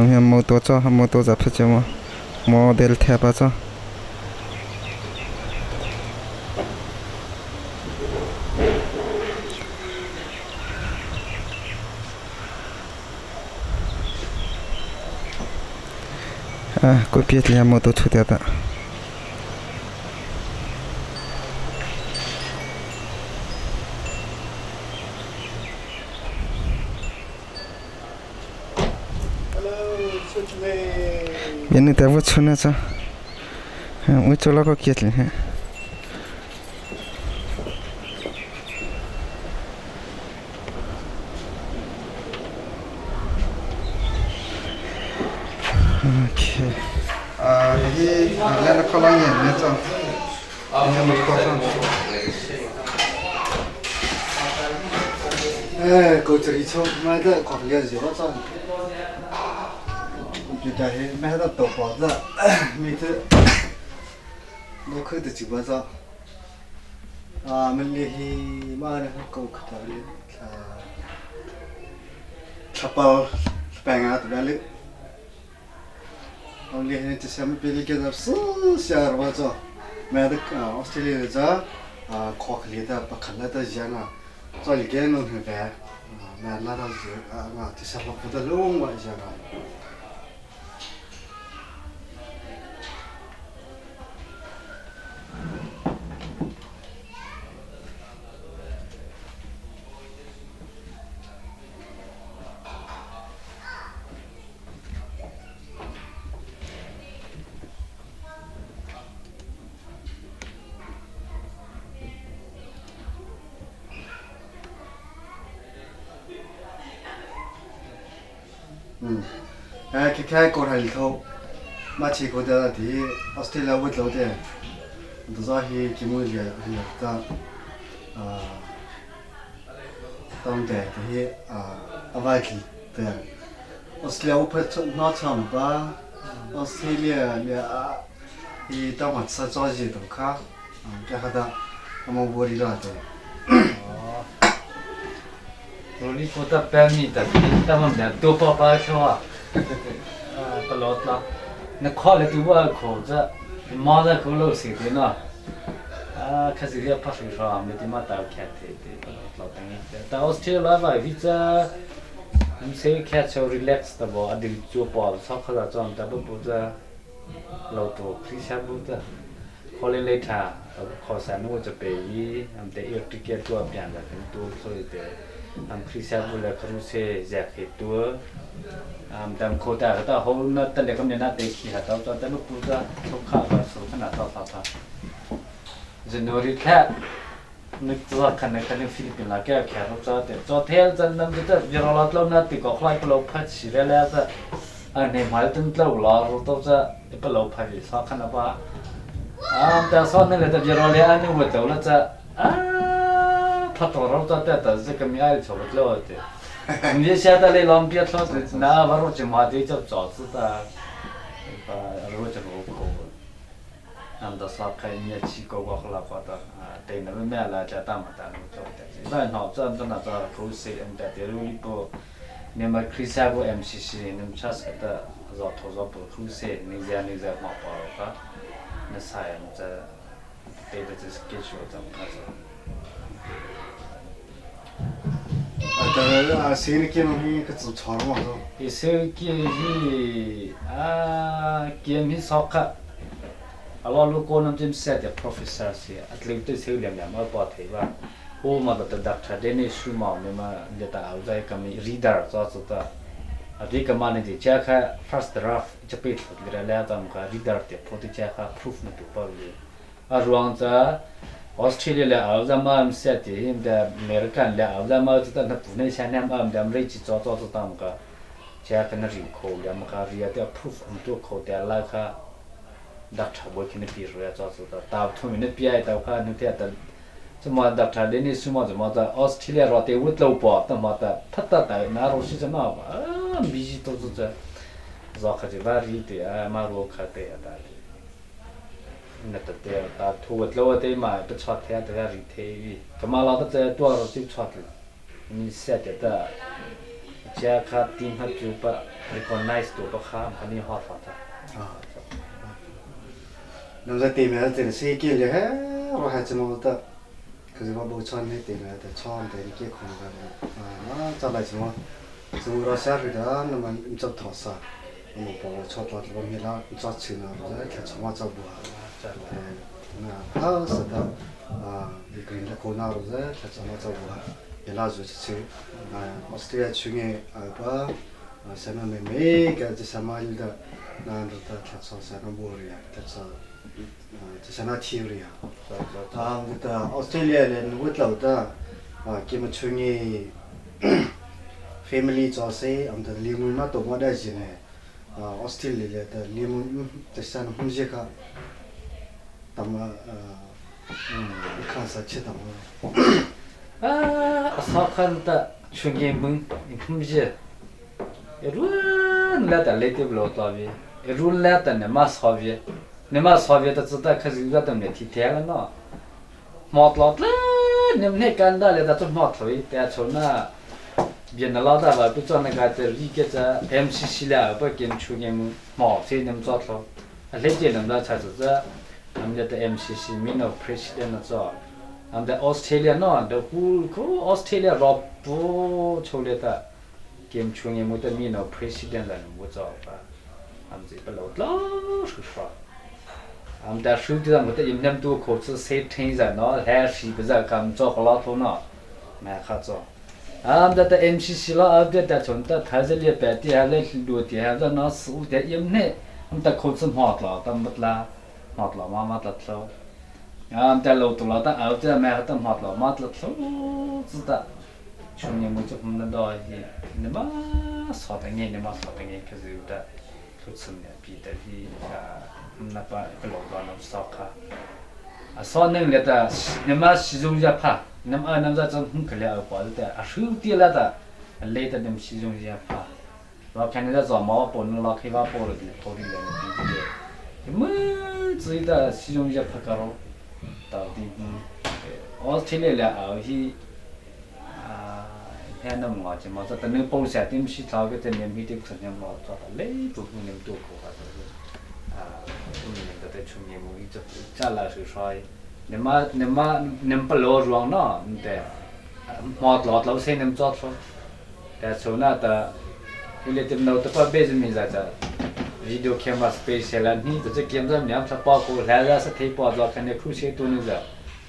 Speaker 1: hiam moto cho moto za pha chema model the pa cho. Ko piet le moto thu te ta. Yeni te vu chuna cha. U chola ko kiet le. Okay. Hi le na khola nge ne cha. Ni ma kho cha.
Speaker 5: 哎，狗这里从买的矿泉水我装，就这些买的豆包子，每次我看的几包子，啊，们那些买的狗可多了，他包白牙的了，我那些这些么别的给他是小儿子，买的啊，Australia 的啊，巧克力的，不可乐的烟啊。做一个弄成饭，啊，那那倒是啊，啊，这些老不得弄我一下啊。嗯，哎，看看过来里头，马奇国的的澳大利亚我走的，不知道是几么月月的，啊，当代的啊，阿外地的，澳大利亚我拍拿长吧，澳大利亚的啊，伊当我吃早些都卡，啊，这哈的，我们屋里了的。
Speaker 10: 罗里波特白米的，他们俩多爸爸说啊，不老了，那考了多少考着，马上考了谁的呢？啊，开始要拍水刷，没得嘛打开的，不老等一下，但我听老板一直，你谁开车 relax 的不？啊，就做包，上课了装，但不不在，老多，皮下不在，考了来查，考三我就背一，俺们得要直接做变的，很多所以的。Am khrisha bu la khru se ja khe tu am tam khota ta ho na ta le kam ne na te khi ha ta ta ta lu pu ta so kha ba so kha na ta ta ta January kha ni ta kha ne kha ne Philippines la kya kya ro cha te cho thel chan nam te vi ro la tlo na ti ko khlai plo pha chi re la ta a ne mal tin tlo la ro to cha e plo pha vi sa kha na ba am ta so ne le ta vi ro le a ne wo to la cha a 他多少在带的这个米爱炒不了的，你现在来浪别炒的，那我说就嘛的叫枣子的，把肉就老口，俺们说开年起高高和拉发的啊，对那个买了家大嘛大路走的，那脑子那那口水，俺们在这里不，你们开啥个 MCC，你们吃啥的？ zo tho zo pu khu se ni zia ni zia ma pa ro ka na sai am cha te de schedule cham kha cha.
Speaker 5: 啊，但是啊，谁的见hi 个做错了嘛？
Speaker 10: 伊说见hi 啊，见hi 索卡，啊，我如果能进写的 professor 是，啊，留对手两两么包提吧，我嘛的 doctor 的书嘛，你嘛你打后在个咪 reader 做做的，啊，这个嘛呢就加开 first draft 就被出来了，咱们个 reader 的破的加开 proof 呢都包里，啊，如果 Australia le 澳洲嘛写的，因为美国le 澳洲嘛就在那不能像那么的美籍做做做当个，加个那人口了么个也得 proof 我们都口的那个，doctor 我肯定比如要做做的，大部分的比爱的话，你睇的，怎么 doctor 的你什么怎么的 Australia 罗的我老婆怎么的，他的的那罗是怎么啊，米西都是这，绕开就瓦里的啊，马罗卡的啊的。 那得得，打土的老的嘛，不差太多个体育，干嘛老的在多少就差的，你写的的，这卡点他就把 recognize 都不卡，肯定好发的。
Speaker 5: 啊，那么在对面这谁给的？我还怎么的？可是我不穿那对面的穿的给空的啊，那再来什么？怎么老下水的？那么你做陶啥？我把我穿到这个米拉做起来，我在看什么做不啊？ 나 하스다 아 이그린다 고나로자 찾아마자 일라주치 오스트리아 중에 아바 세나메메 가지 사말다 난르다 찾아 사나보리아 찾아 사나 티우리아 다음부터 오스트레일리아는 우tlau다 아 김 중에 family 저세 암다 리문마 또 뭐다지네 오스트레일리아 리문 뜻산 훔제가 当看啥吃当
Speaker 10: 啊，啥看的全年门，你看不见，一路来的来的不老大呗，一路来的那么少呗，那么少呗，他知道开始有的没提天了呢，毛老的，你们那干的来的做毛头，但从那。别那老大吧，不做那个在一个在 MCC 了，不跟去年毛谁能做头，啊，那些能到才是这。 I'm the MCC မင်းတို့ president တော့ I'm the Australia နော် the whole ကို Australia ရောပူချိုလေတာ game ချုံရမှုတမင်းတို့ president လည်းမကြောက်ပါ I'm the ဘလို့လို့ရှိရှာ I'm the ရှူတဲ့မတဲ့ယမ်တူခေါ်စစေထင်းစားနော်ဟဲရှိပဇကမ်ကြောခလာထုံနော်မဲခါကြော I'm the MCC လာအတဲ့တချုံတထားစလေပဲတီဟာလေလူတီဟာနော်စူတဲ့ယမ်နေ I'm the ခေါ်စမော့လာတမ်ဘလာ mát la ma mát la tlo am ta lo tu la ta ao ta ma ta mát la mát la tlo zi da chung ye mu chu hum na do hi ne ma so ta nge ne ma so ta nge ka zi da thu chim ne pi da hi na pa ka lo da na so kha a so neng le ta ne ma shi zong ja pha ne ma nam za chang hum ka le a pa da a shu ti la da le ta nem shi zong ja pha 我看你在做毛不能老开发包了的，脱离了你么自己的使用一下拍个咯，到底我听来了后去啊，看那么就么子，等你保险点是找个在面面的可能么做到累不不能多苦啊，就是啊，我们的在出面么一直加来是说，你妈你妈你不老装呢，对，毛老老些你做出，但从那的，你连这脑子把别人名在这。Video camera special ni to che kem jam nyam sa pa ko la la sa thei pa za kan ne khu she tu ni za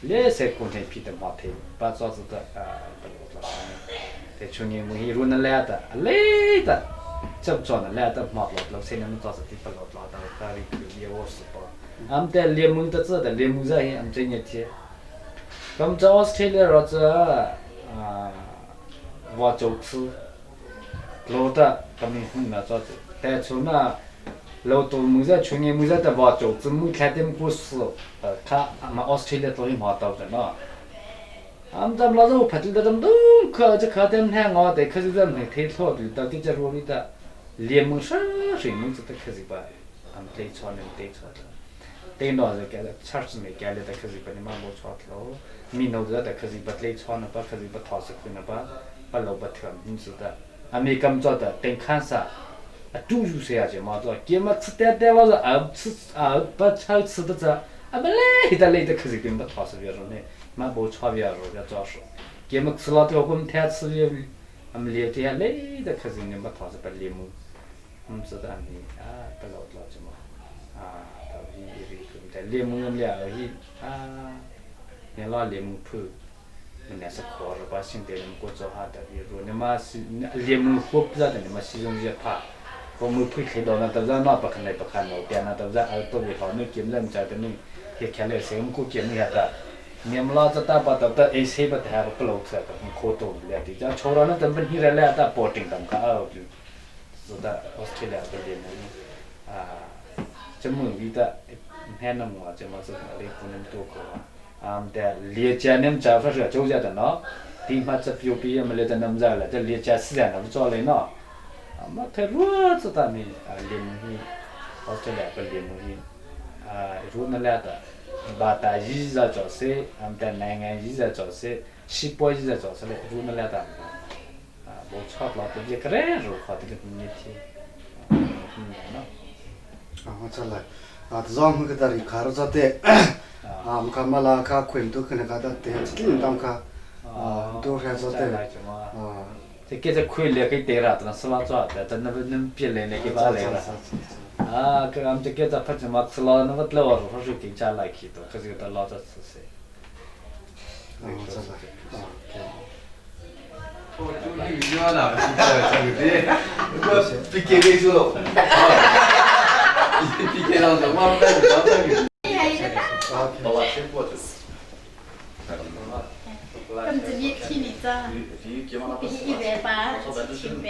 Speaker 10: le se ko ne pi de ma thei pa za za da a pa lo la te chu ni mu hi ru na la da le da chap cho na la da ma lo lo se na za za ti pa lo la da ka ri ku ye wo su pa am te le mu da za da le mu za hi am che nye ti kam za Australia ro za a wa zhou ci lo da kam ni hun na zaแต่除那 老多木在去年木在的话，就子木开点故事，他俺们 Australia 都有嘛到的呢。俺们咱们老是拍的这么多，可这可点太我的，可是咱没太错的，到底这路里的联盟啥谁能做的可是吧？俺们对错能对错的，对那是给了，确实没给了的可是吧？你妈没错了，米诺的可是吧？对错呢吧？可是吧？他是可能吧？把老不听，你知道？俺们刚做的，等看啥？啊，猪肉谁啊？这嘛做，给么吃点点了是啊吃啊不吃吃的这，啊不嘞，得嘞得可是跟不讨是别说呢，嘛不差别说要早说，给么吃了这个我们太吃的，俺们连这嘞得可是你不讨是不连么，我们知道你啊不老老这么，啊到一一个在连么我们俩一啊，你老连么破。那是考虑把新的人过做哈的，比如你妈是连门火不知道你妈西东西怕。我们配开到那都让那不可能不看老店那都让耳朵里好，那给人家的那也看了谁我们过给你的，你们老子大把都到 A C 不太不老吃的，可多了的，像超了那怎么你来了到保定当个哦就，是的，我去了个连啊，这么味的，还能么这么是那里不能多过啊，啊，对，连家你们家不是就家的喏，地方这表比也没来的那么着了，这连家私人那不着来喏。嘛，太弱子的你啊，连木或者两个连木啊，如那两个，把大衣裳着色，俺们在南安衣裳着色，西北衣裳着色嘞，如那两个，啊，我操，老多一个人如好这个你天，嗯，喏。
Speaker 4: 啊，我操来，啊，这种个的里卡罗着的，啊，我看嘛啦，卡困都可能卡到的，这里当卡，啊，都还着的，啊。
Speaker 10: 这给这亏了给得了，但是老早的，但那不能别来了给把来了。啊，搿俺们这给这拍什么吃了那么多，我说给家来去的，可是有的老早吃噻。
Speaker 4: 啊，这是啊，
Speaker 11: 我就旅游了，这个，我 PK 给说了，PK 让什么？
Speaker 12: 我先过去。
Speaker 13: 咁就一天嚟咋？比一万八千八，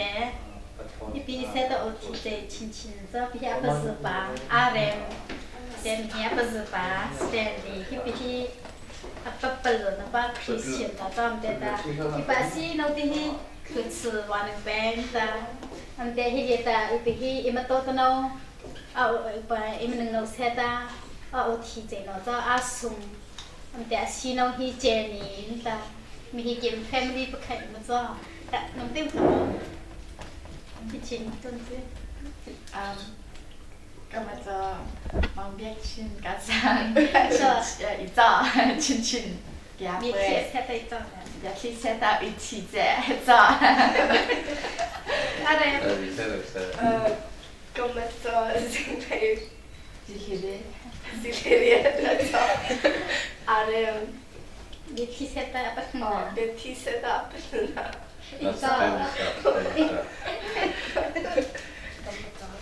Speaker 13: 一比三到五天在亲亲早比阿不是八，阿连连比阿不是八，三的，一比阿不不了，那把亏钱了，怎么的的？一把西弄的去去吃完了饭的，俺们去个的，一比去一么多的喏，啊，把一么能弄菜的，啊，我提前喏，早阿送。แต่ชีน้องฮีเจนี่แต่มีฮีกินแฟมิลี่ประคันมาจ้าแต่น้องติ้มพี่ชินต้นซื้อ
Speaker 14: 咁么就望别亲家长，一早亲亲，也会，也去写到一起者早。
Speaker 7: 阿嘞，咁么就先嚟，
Speaker 14: 是的，
Speaker 7: 是的，早。Are
Speaker 13: Betiseta apa?
Speaker 7: Betiseta apa?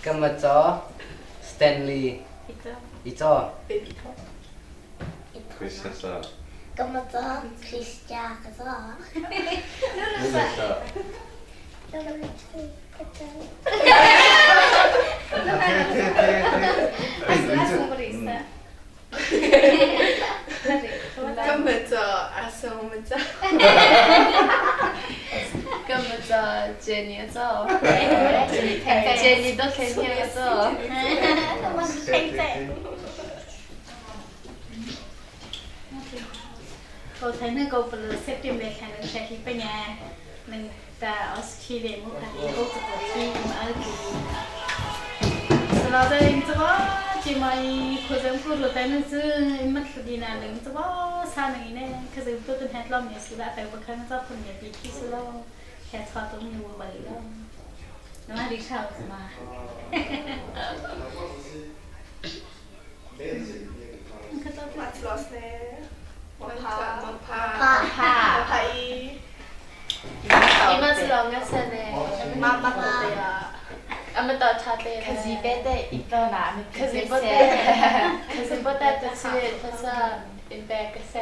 Speaker 15: Kamato Stanley Ito
Speaker 11: Christopher
Speaker 16: Kamato Christian
Speaker 7: 今日就阿叔咪就，
Speaker 14: 今日就 Jenny 做，Jenny 都开心做。
Speaker 13: 我睇那个不是 September 看那个去半年，那在澳大利亚我看我这个去马尔济，是老在这个。chỉ mày khổ giống cô rồi tay nó chứ mất đi nào đừng cho bao xa này nè cái gì tôi từng hết lòng nhớ sự đã phải bậc khăn cho phần nhớ bị khi sự lo hết cho tôi nhiều bậy lo nó đi sao mà
Speaker 14: 可是别的一到哪，可是不得，可是不得，就是他说应该个噻。